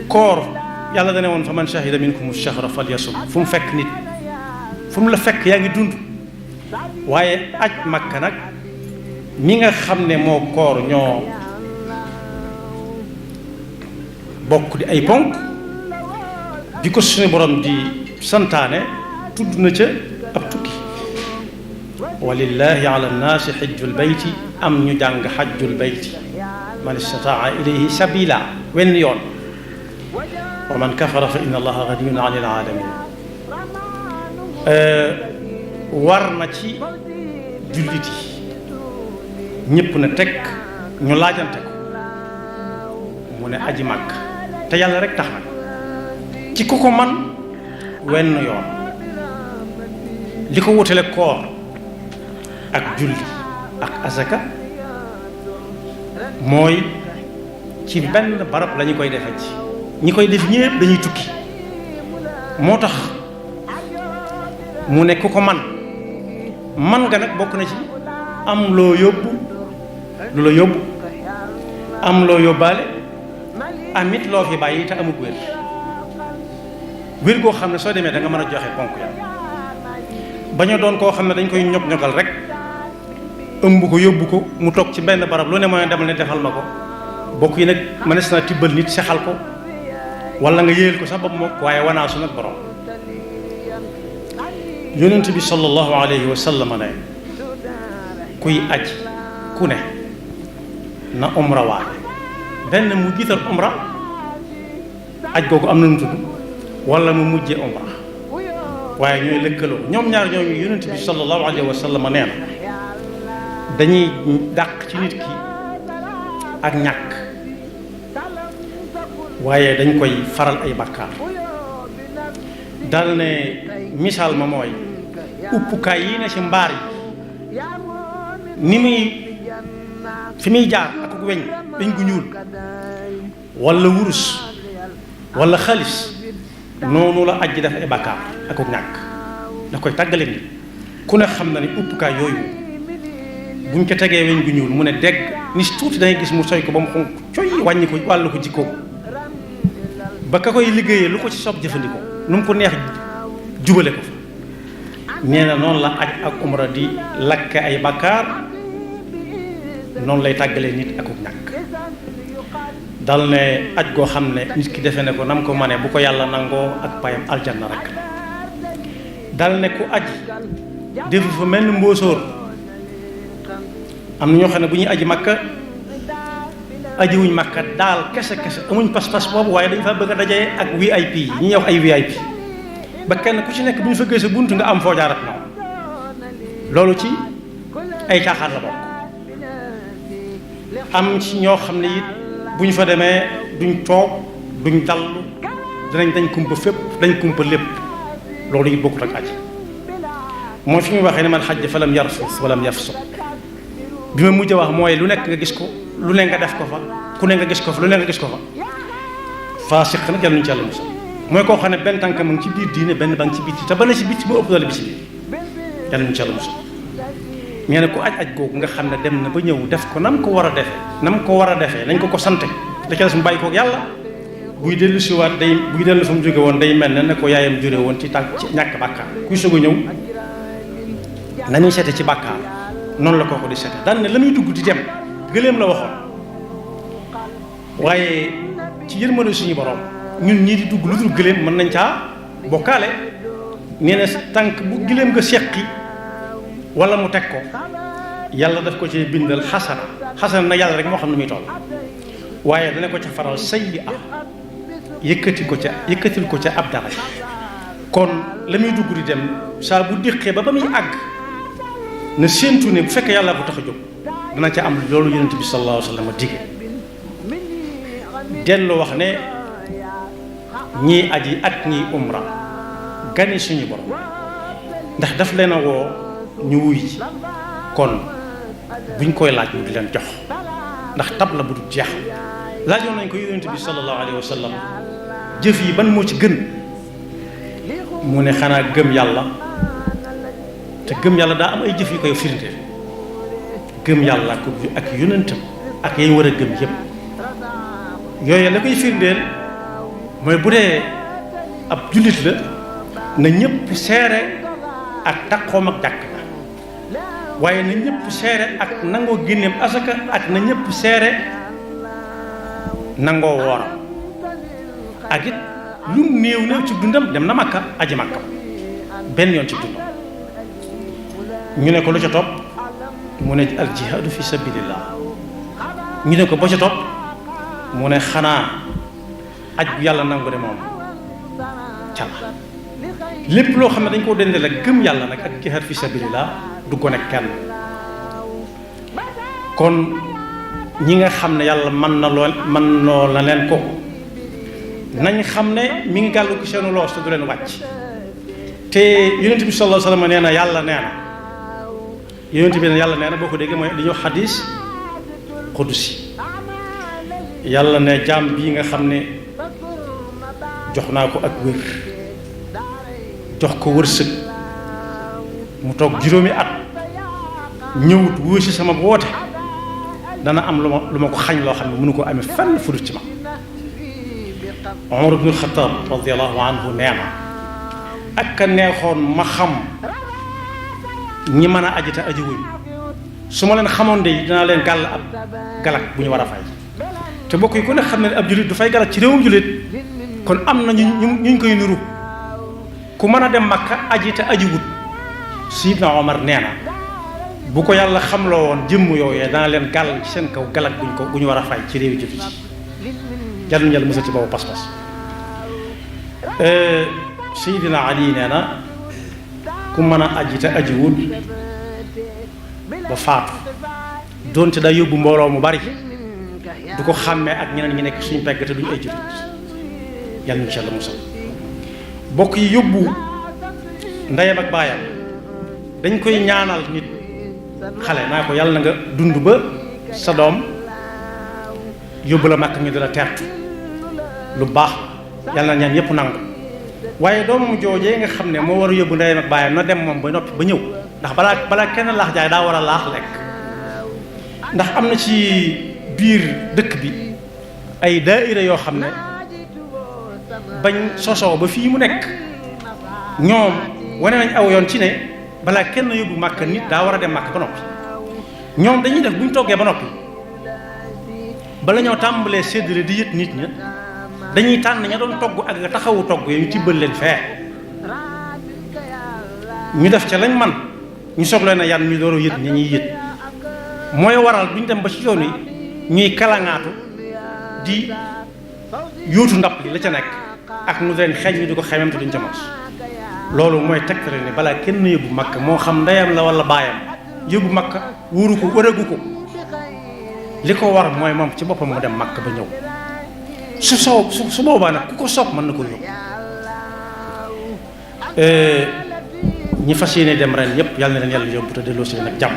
koor yàlla dane woon fa man shahida minkum ash-shahra falyasum fu mu fekk nit fu mu la fekk yaa ngi dund waaye aj Makka nag mi nga xam ne moo koor ñoo bokk di ay ponk bi ko suñu borom di santaane tudd na ca ab tukki walillahi ala nnaasi xajjul bayti am ñu jàng xajjul bayti man istataa ilayhi sabila wenn yoon wa man kafara fa inna allaha ganiyun anil alamin war na ci jullit yi ñëpp na teg ñu laajante ko mu ne aji màkk te yàlla rek tax nag ci ku ko man wenn yoon li ko wutale koor ak julli ak azaka mooy ci benn barab la ñu koy defe ci ñi koy def ñëpp dañuy tukki moo tax mu ne ku ko man nga nag bokk na ci am loo yóbbu lu la yóbbu am loo yóbbaale amit loo fi bàyyi te amul wér goo xam ne soo demee da nga mën a joxe ponk ya baña doon koo xam ne dañ koy ñog-ñogal rek ëmb ko yóbbu ko mu toog ci benn barab lu ne mooy demal ne defal ma ko bokk yi nag mënees na tibbal nit sexal ko wala nga yéel ko sax ba mook waaye wanaasu nag borom yonent bi sallallahu alayhi wa sallam ne kuy aj ku ne na umra waale benn mu jiital umra aj googu am na nu tudd wala mu mujjee umra waaye ñooy lëkkaloo ñoom ñaar ñooñu yonent bi sallallahu alayhi wa sallam nee na dañuy dàq ci nit ki ak ñàkk waaye dañ koy faral ay bakkaar dal ne misaal ma mooy uppukaay yi ne ci mbaar yi ni muy fi muy jaar ak weñ gu ñuul wala wurus wala xaalis noonu la aj ji def ay bakkaar ak ñàkk da koy tàggale ni ku ne xam na ni uppukaay yooyu buñ ko tegee weñ gu ñuul mu ne dégg ni tuuti dangay gis mu soy ko ba mu xonq coy wàññi ko wàllu ko jikkoo ba ka koy liggéeyee lu ko ci sob jëfandikoo nu mu ko neex jubale ko fa nee na noonu la aj ak umra di lakke ay bakkaar noonu lay tàggalee nit ak ñàkk dal ne aj goo xam ne nit ki defe ne ko nam ko mane bu ko yàlla nangoo ak payam aljanna rek dal ne ku aj defu fa mel ni mbóosóor am na ñoo xam ne bu ñuy aji makka ajiwuñ makka daal kese amuñ pas-pas boobu waaye dañ fa bëgg a dajee ak VIP yi ñuy wax ay VIP ba kenn ku ci nekk bu ñu fëggee sa bunt nga am foo jaar ak moom loolu ci ay caaxaan la bokk am ci ñoo xam ne it bu ñu fa demee duñ toog duñ dallu dañ kumpa fépp dañ kumpa lépp loolu it bokkut ak aji mooy fi muy waxee ne man xajja fa lam yarfus walam yafsuq bi ma mujj wax mooy lu nekk nga gis ko lu ne nga def ko fa ku ne nga gis ko fa lu ne nga gis ko fa faasiq nag yàlla ñu ci yàlla musal mooy koo xam ne benn tànk mu ngi ci biir diine benn ba ngi ci bitti te ba na ci bitti moo ëpp doole bi ci biir yàlla ñu ci yàlla musal ñee ne ku aj googu nga xam ne dem na ba ñëw def ko nam ko war a defee nañ ko sante da ca des mu bàyyi koog yàlla buy dellu siwaat buy dellu fa mu jóge woon day mel ne ko yaayam jure woon ci tànk ci ñàkk bàkkaar kuy soog a ñëw nañuy seete ci bàkkaar noonu la kooku di seete daan ne la muy dugg di dem gëléem la waxoon waaye ci yërmande suñu borom ñun ñii di dugg lu dul gëléem mën nañ caa bokkaale nee na tànk bu gëléem nga seqi wala mu teg ko yàlla daf ko ci bindal xasana nag yàlla rek moo xam ne muy toll waaye dana ko ca faral sayyi yëkkatil ko ca ab dara kon la muy dugg di dem saa bu déqee ba muy àgg na séentu ne bu fekkee yàlla ko tax a jóg dana ca am loolu yonent bi sallallahu alayhi wa sallam dige dellu wax ne ñii aji ak ñii umra gani suñu borom ndax daf leen a woo ñu wuy ci kon buñ koy laaj mu di leen jox ndax tab la bu du jeex laajoon nañ ko yonent bi sallallahu alayhi wa sallam jëf yi ban moo ci gën mu ne xanaa gëm yàlla te gëm yàlla daa am ay jëf yu koy firnde gëm yàlla ak yonentam ak yañ war a gëm yépp yooyu la koy firndeel mooy bu dee ab jullit la na ñëpp seere ak takkoom ak jàkk la waaye na ñëpp seere ak nangoo génneem asaka ak na ñëpp seere nangoo wooram ak it lu néew néew ci dundam dem na Makka aji Makka benn yoon ci dundam. ñu ne ko lu ca topp mu ne al jihaadu fi sabilillah. ñu ne ko ba ca topp mu ne xanaa aj bu yàlla nangu de moom ca la lépp loo xam ne dañ koo dendale ak gëm yàlla nag ak jihaad fi sabilillah du ko nekk kenn. kon ñi nga xam ne yàlla mën noo la leen ko nañ xam ne mi ngi gàllu ko seenu loos te du leen wàcc. te yonent bi sallallahu alayhi wa sallam nee na yàlla nee na yonent bi ne yàlla nee na boo ko déggee mooy li ñuy wax xadiis qudusi yàlla ne jaam bii nga xam ne jox naa ko ak wér jox ko wërsëg mu toog juróomi at ñëwut wuusi sama woote dana am lu ma ko xañ loo xam ne mënu ko amee fenn fu dul ci ma. Umar ibnul Xattaab radiyallahu anhu nee na ak ka neexoon ma xam ñi mën a aji te aji wuñ su ma leen xamoon de dinaa leen gàll ab galak bu ñu war a fay te mbokk yi ku ne xam ne ab jullit du fay galak ci réewum jullit kon am na ñu koy nuru ku mën a dem Makka aji te aji wut. Sidna Omar nee na bu ko yàlla xamloo woon jëmm yooyee dana leen gàll ci seen kaw galak bu ñu war a fay ci réewi jullit yi jàlluñu yàlla mësal ci boobu pas-pas. Seydina Ali nee na ku mën a aji te aji wut ba faatu doonte daa yóbbu mbooloo mu bari du ko xàmmee ak ñeneen ñi nekk suñu pegg te duñu ay jullit yàlla ñu ci yàlla musal. bokk yi yóbbu ndeyam ak baayam dañ koy ñaanal nit xale naa ko yàlla na nga dund ba sa doom yóbbu la Makka ñu dina tertu lu baax yàlla na ñaan yépp nangu waaye doomam joojee nga xam ne moo war a yóbbu ndeyam ak baayam na dem moom ba noppi ba ñëw ndax balaa kenn laax jaay daa war a laax lekk ndax am na ci biir dëkk bi ay daayira yoo xam ne bañ sosoo ba fii mu nekk ñoom wane nañ aw yoon ci ne balaa kenn yóbbu Makka nit daa war a dem Makka ba noppi ñoom dañuy def bu ñu toggee ba noppi bala ñoo tàmbalee séddale di yët nit ña dañuy tànn ña doon togg ak nga taxawu togg yooyu ñu tibbal leen fee ñu def ca lañ man ñu soog leen a yan ñu door a yët ña ñuy yët mooy waral duñ dem ba ci yoon yi ñuy kalaŋaatu di yóotu ndab li la ca nekk ak nu leen xeeñ ñu di ko xemem te duñ ca mos loolu mooy tegtale ni balaa kenn yóbbu Makka moo xam ndeyam la wala baayam yóbbu Makka wóoru ko wëragu ko li ko war mooy moom ci boppam mu dem Makka ba ñëw su boobaa nag ku ko soob mën na ko yóbbu. ñi fas yéene dem ren yépp yàlla na leen yàlla yóbbu te delloo si leen ak jàmm